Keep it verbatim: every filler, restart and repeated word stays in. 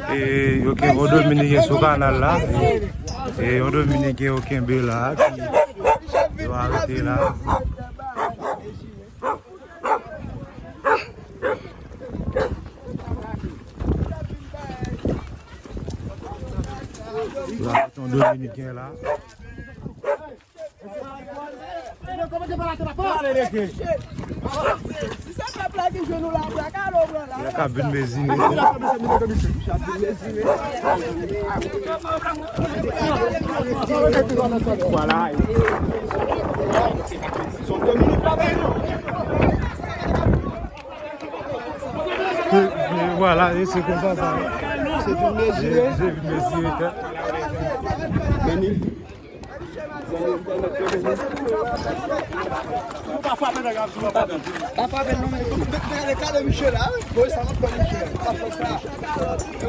E yo kenbe yon Dominiken sou kanal la. E yon Dominiken yo kenbe la, ki yo arete la. La, yon Dominiken la. Lè k ap vin mezire. Vwala. E, e, vwala, e se konsa sa. Se vin mezire. Se vin mezire, tè. Meni. Pa frape non, men. Pa frape non, men. Gade kale misye la, wi. Bon, sa, m ap pran misye la. Pa fè sa.